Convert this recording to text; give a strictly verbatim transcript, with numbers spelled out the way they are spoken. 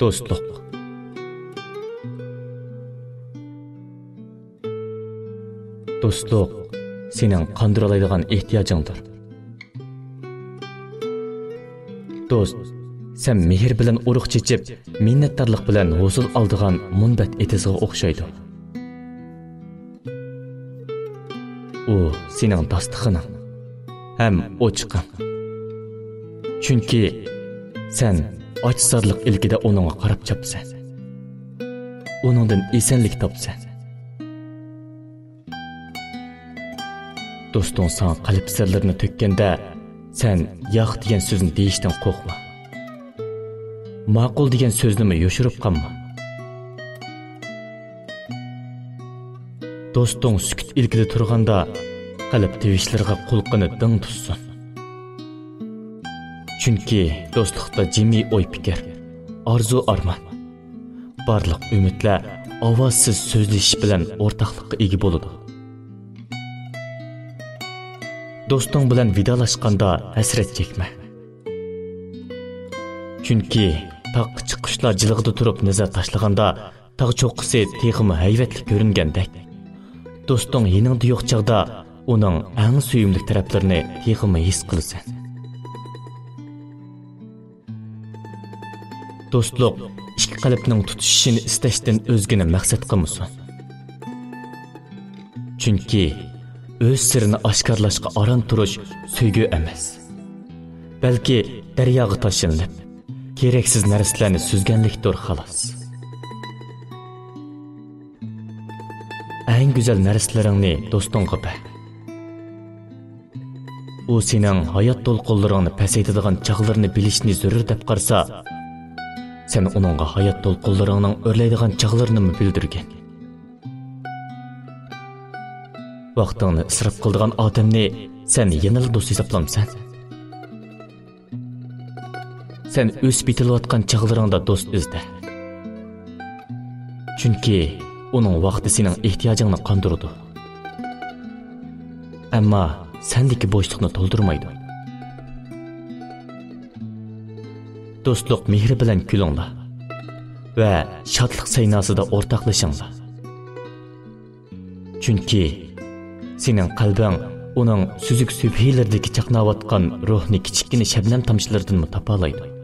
دوستلۇق. دوستلۇق سېنىڭ قاندۇرالايدىغان ئېھتىياجىڭدۇر. دوست، سەن مېھىر بىلەن ئۇرۇق چېچىپ، مىننەتدارلىق بىلەن ھوسۇل ئالىدىغان مۇنبەت ئېتىزىغا ئوخشايدۇ. ئۇ سېنىڭ داستىخىنىڭ ھەم ئوچىقىڭ. چۈنكى سەن ئاچ-زارلىق ئىلكىدە ئۇنىڭغا قاراپ چاپسەن. ئۇنىڭدىن ئېسەنلىك تاپسەن. دوستۇڭ ساڭا قەلب سىرلىرىنى تۆككەندە، سەن ياق دېگەن سۆزنى دېيىشتىن قورقما. ماقۇل دېگەن سۆزنىمۇ يوشۇرۇپ قالما. دوستۇڭ سۈكۈت ئىلكىدە تۇرغاندا، قەلب تىۋىشلىرىغا قۇلىقىنى دىڭ تۇتسۇن. چۈنكى دوستلۇقتا جىمى ئوي-پىكىر، ئارزۇ-ئارمان، بارلىق ئۈمىدلەر ئاۋازسىز سۆزلىشىش بىلەن ئورتاقلىققا ئىگە بولىدۇ. دوستۇڭ بىلەن ۋىدالاشقاندا ھەسرەت چەكمە. چۈنكى تاغقا چىققۇچلار جىلغىدا تۇرۇپ نەزەر تاشلىغاندا، تاغ چوققىسى تېخىمۇ ھەيۋەتلىك كۆرۈنگەندەك، دوستۇڭ يېنىڭدا يوق چاغدا ئۇنىڭ ئەڭ سۆيۈملۈك تەرەپلىرىنى تېخىمۇ ھېس قىلىسەن. دوستلۇق ئىككى قەلبنىڭ تۇتىشىشىنى ئىستەشتىن ئۆزگىنى مەقسەت قىلمىسۇن. چۈنكى ئۆز سىرىنى ئاشكارىلاشقا ئاران تۇرۇش سۆيگۈ ئەمەس، بەلكى دەرياغا تاشلىنىپ، كېرەكسىز نەرسىلەرنى سۈزگەنلىكتۇر، خالاس. ئەڭ گۈزەل نەرسىلىرىڭنى دوستۇڭغا بەر. ئۇ سېنىڭ ھايات دولقۇنلىرىڭنى پەسەيتىدىغان چاغلىرىنى بىلىشنى زۆرۈر دەپ قارىسا، سەن ئۇنىڭغا ھايات دولقۇنلىرىڭنىڭ ئۆرلەيدىغان چاغلىرىنىمۇ بىلدۈرگىن. ۋاقتىڭنى ئىسراپ قىلىدىغان ئادەمنى سەن يەنىلا دوست ھېسابلامسەن؟ سەن ئۆسۈپ يېتىلىۋاتقان چاغلىرىڭدا دوست ئىزدە. چۈنكى ئۇنىڭ ۋاقتى سېنىڭ ئېھتىياجىڭنى قاندۇرىدۇ. ئەمما سەندىكى بوشلۇقنى تولدۇرمايدۇ. دوستلۇق مېھرى بىلەن كۈلۈڭلار ۋە شادلىق سەيناسىدا ئورتاقلىشىڭلار. چۈنكى سېنىڭ قەلبىڭ ئۇنىڭ سۈزۈك سۈبھىلىرىدىكى چاقناۋاتقان روھنى كىچىككىنە شەبنەم تامچىلىرىدىنمۇ تاپالايدۇ.